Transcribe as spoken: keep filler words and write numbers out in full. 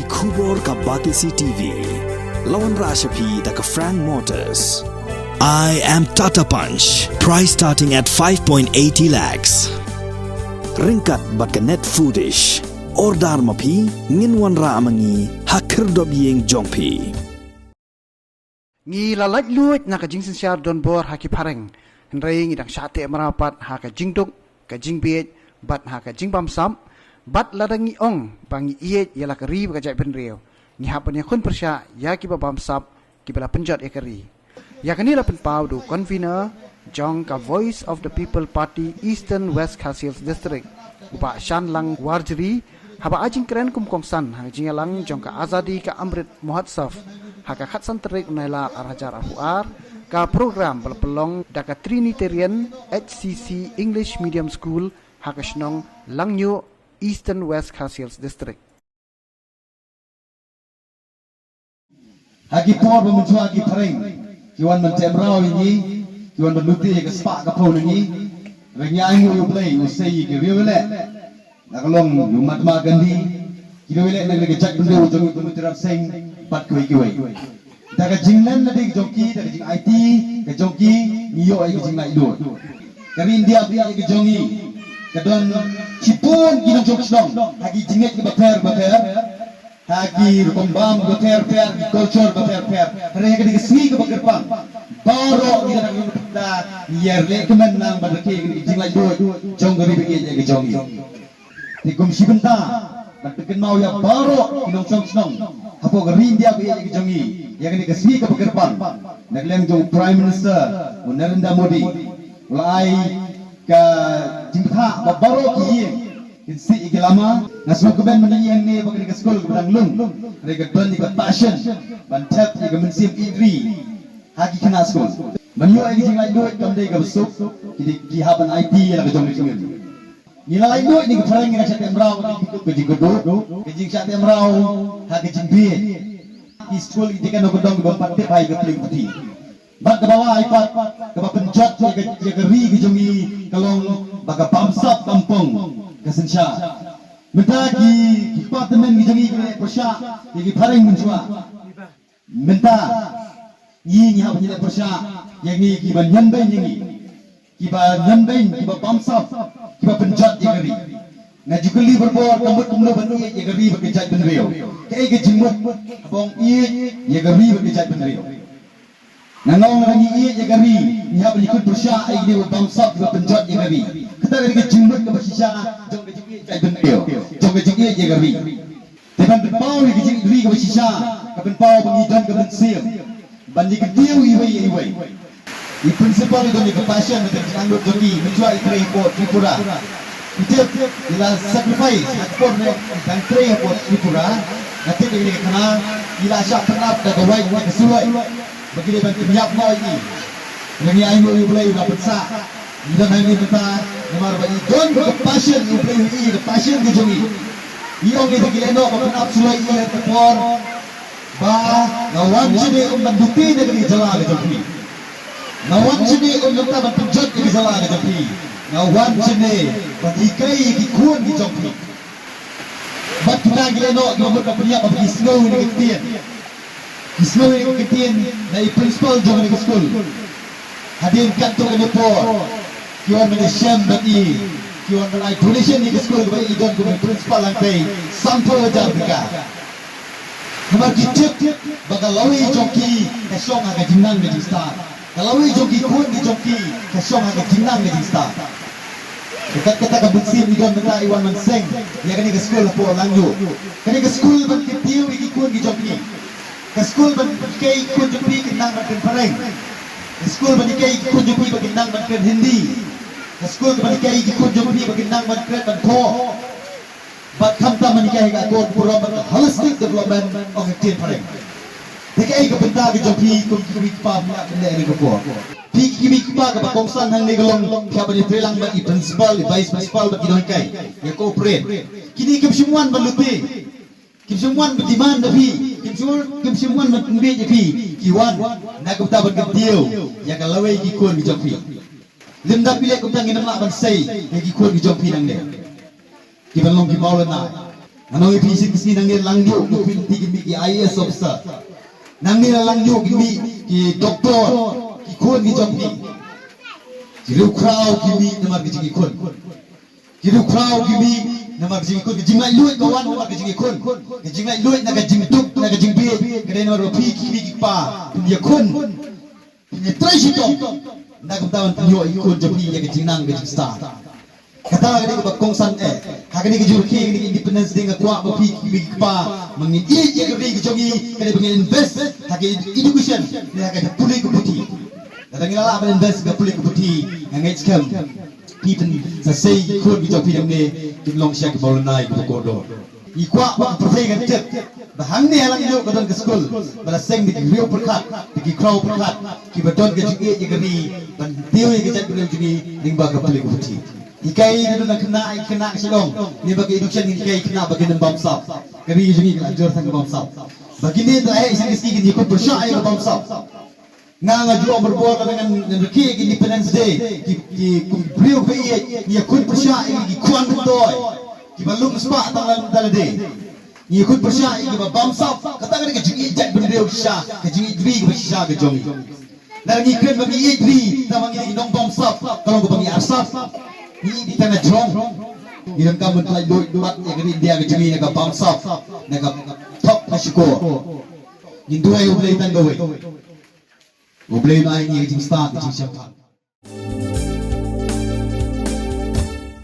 Khubor ka Batesi T V. La wanrah sha phi da ka Frank Motors. I am Tata Punch. Price starting at five point eighty lakhs. Ryngkat bad ka Net Foodish. Order ma phi, ngin wanrah ma ngi ha khyrdop ïing jong phi. Ngi la laitluid na ka jingsynshar donbor ha ki phareng. Hynrei ngi dang shah teh mraw pat ha ka jingduk, ka jingbieit, bad ha ka jingbamsap, bad lada ngi ong ba ngi ïeit ïa la ka ri bad ka jaitbynriew, ngi hap ban ïakhun pyrshah ïa kiba bamsap, kiba la pynjot ïa ka ri. Ïa kane la pynpaw da u convener jong ka Voice of the People Party Eastern West Khasi Hills District, u Bah Shanlang Warjri, haba ai jingkren kum u kongsan ha ka jingïalang jong ka Azadi Ka Amrit Mahotsav ha ka khatsan tarik u Nailar ar hajar arphew ar, ka program ba la pynlong da ka Trinitarian H C C English Medium School ha ka shnong Langñiuh, Eastern West Khasi Hills District. Ha ki por ba mynshwa ki phareng ki wan ban teh mraw ïa ngi, ki wan ban lute ïa ka spah ka phew na ngi. Hynrei ngi ainguh ïa U Blei, u sei ïa ki riewleh, la ka long u Mahatma Gandhi, ki riewleh na ka jaitbynriew jong u Mutiram Singh bad kiwei kiwei. Da ka jinglen lade ka jong ki, da ka jingaiti ka jong ki, ngi ïoh ïa ka jinglaitluid. Ka ri India ka ri ka jong ngi ka don shibun ki nongshong shnong ha ki jingngeit kiba pher ba pher, ha ki rukom bam kiba pher pher, ki culture ba pher pher. Hynrei ha kane ka sngi kaba kyrpang, baroh ngi dang ïa pynda, ngi ïa leh kmen lang ban rakhe ïa ka jinglaitluid jong ka ri ba ïeit ka jong ngi. Te kum shi bynta ban pynkynmaw ïa baroh ki nongshong shnong hapoh ka ri India ba ïeit ka jong ngi, ïa kane ka sngi kaba kyrpang, na ka liang jong u Prime Minister u Narendra Modi, u la ai ka jingbthah ba baroh ki ïing kin sih ïa ki lama. Nga sngewkmen mynta ïa ngi ba kane ka skul kaba dang lung, hynrei ka don ïa ka passion ban thep ïa ka mynsiem ïeit ri ha ki khynnah skul. Ban ïoh ïa ka jinglaitluid kam dei kaba suk, ki dei, ki hap ban aiti ïa la ka jong ka jingim. Ngi la laitluid ïa ka phareng, ngi la shah teh mraw ka jingkyrduh, ka jingkyrduh, ka jingshah teh mraw ha ka jingbieit. Ki skul ki jingkyrduh ka dong kiba pat tip ha ïa ka pyrthei. Bad kaba lai pat, kaba pynjot ïa ka, ïa ka ri ka jong ngi ka long ba ka bamsap bamphong ka synshar. Mynta ki, ki kpa tymmen ki jong ngi ki leh pyrshah ïa ki phareng mynshuwa. Mynta ngi, ngi hap ban leh pyrshah ïa ngi kiba ñiangbeiñ ïa ngi, kiba ñiangbeiñ, kiba bamsap, kiba pynjot ïa ka ri. Nga ju kylli barabor, ka mut kumno ban ïeit ïa ka ri bad ka jaitbynriew? Kaei ka jingmut haba ong ïeit ïa ka ri bad ka jaitbynriew? Nga ong lada ngi ïeit ïa ka ri, ngi hap ban ïakhun pyrshah ïa kine kiba bamsap, kiba pynjot ïa ka ri. Kata ka dei ka jingmut kaba shisha jong ka jingïeit jaitbynriew, jong ka jingïeit ïa ka ri. Te ban pynpaw ïa ka jingïeit ri kaba shisha, ka pynpaw ba ngi don ka mynsiem ban ïa kyntiew iwei ïa iwei. I principal i don ïa ka passion bad ka jingangnud jong i, mynshuwa i trei hapoh Tripura. I tip, i la sacrifice ha ka por ne i dang trei hapoh Tripura. Nga tip ïa kane ka khana i la shah pynap da ka wait bad ka suloi ba ki dei ban pynïap noh ïa i. Hynrei ngi ainguh ïa U Blei u la pynsah. I don hangne mynta namar ba i don ka passion, U Blei u ïohi ïa ka passion ka jong i. I ong ïa ki lehnoh ba pynap suloi ïa ka por ba nga wan shane ym ban duti na ka jylla ka jong phi. Nga wan shane ym mynta ban pynjot ïa ka jylla ka jong phi. Nga wan shane ban hikai ïa ki khun ki jong phi. Bad kita ki lehnoh kiba mut ban pynïap ba ki sngew ïa ka ktien. Ki sngew ïa ka ktien na i principal jong kane ka skul. Hadien katto katne por ki wan ban ïashem bad i, ki wan ban ai donation ïa ka skul kaba i don kum i principal, hangtei sanphew hajar tyngka. Namar ki tip ba ka lawei jong ki ka shong ha ka jingnang ka jingstad. Ka lawei jong ki khun ki jong ki ka shong ha ka jingnang ka jingstad. Te kat kata ka mynsiem i don mynta i wan ban seng ïa kane ka skul hapoh Langñiuh. Kane ka skul ban kyntiew ïa ki khun ki jong ki. Ka skul ban hikai ki khun jong phi kin nang ban kren phareng. Ka skul ban hikai ki khun jong phi ba kin nang ban kren Hindi. Ka skul ban hikai ki khun jong phi ba kin nang ban kren ban thoh. Bad khamtam ban hikai ka akor burom bad ka holistic development of ka ktien phareng. Te kaei ka bynta ka jong phi kum ki kmie ki kpa phi hap ban leh ha kane ka por? Phi ki kmie ki kpa kaba kongsan hangne ka long phi hap ban ïatreilang bad i principal, i vice principal bad ki nonghikai. Ïa cooperate. Kine kim shym wan ban lute. Kim shym wan ban demand na phi. Kim shym, kim shym wan ban pynbieit ïa phi. Ki wan na ka bynta ban kyntiew ïa ka lawei ki khun ki jong phi. Lymda phi leh kumta ngin ym lah ban sei ïa ki khun ki jong phi nangne. Ki ban long ki mawlynnai. Nga ong ïa phi shisien, nangne lang ïoh ki khun ki mih ki I A S officer. Nangne lang ïoh ki mih ki doktor, ki khun ki jong phi. Ki riewkhraw ki mih namar ki jingïakhun. Ki riewkhraw ki mih namar ka jingïakhun, ka jinglaitluid ka wan namar ka jingïakhun. Ka jinglaitluid na ka jingduk, na ka jingbieit, ka dei namar ba phi ki kmie ki kpa phin ïakhun, phin ïatrei shitom. Na ka bynta ban pynïoh ïa ki khun jong phi ïa ka jingnang ka jingstad. Kata ka dei kaba kongsan eh. Ha kane ka jingrakhe, kane ka Independence Day, nga kwah ba phi ki kmie ki kpa, ma ngin ïeit ïa ka ri ka jong ngi, ka dei ba ngin invest ha ka education, ne ha ka pule ka puthi. Lada ngi la lah ban invest ha ka pule ka puthi, nga ngeit skhem phi phin sa sei ki khun ki jong phi nangne kin long sha ki bawlnai kiba kordor. Ngi kwah ba ka pyrthei kan tip ba hangne ha Langñiuh ka don ka skul ba la seng da ki riew pyrkhat, da ki khraw pyrkhat, kiba don ka jingïeit ïa ka ri, ban tiew ïa ka jaitbynriew jong ngi lyngba ka pule ka puthi. Hikai da don na khynnah, ïa khynnah ka shalong, ne ba ka education ngi hikai khynnah ba kin ym bamsap. Ka ri jong ngi ka la jur tang ka bamsap. Ba kine te eh shisien ki kin ïakhun pyrshah ïa ka bamsap. Nga nga ju ong barabor lada ngan, ngan rakhe ïa ka Independence Day, ki, ki kum ki briew ba ïeit, ngi ïakhun pyrshah ïa ki khwan myntoi, kiba lum spah tang lada lade. Ngi ïakhun pyrshah ïa kiba bamsap, kata ka dei ka jingïeit jaitbynriew shisha, ka jingïeit ri kaba shisha ka jong ngi. Lada ngi kren ba ngi ïeit ri, tangba ngi dei ki nongbamsap, ka long kaba ngi arsap. Ngi ïeit ri tang na jrong. Ngi donkam ban pyllait luid pat ïa ka ri India ka jong ngi na ka bamsap, na ka thok ka shukor. Ngin duwai U Blei tang kawei. U Blei un ai ïa ngi ka jingstad, ka jingshemphang.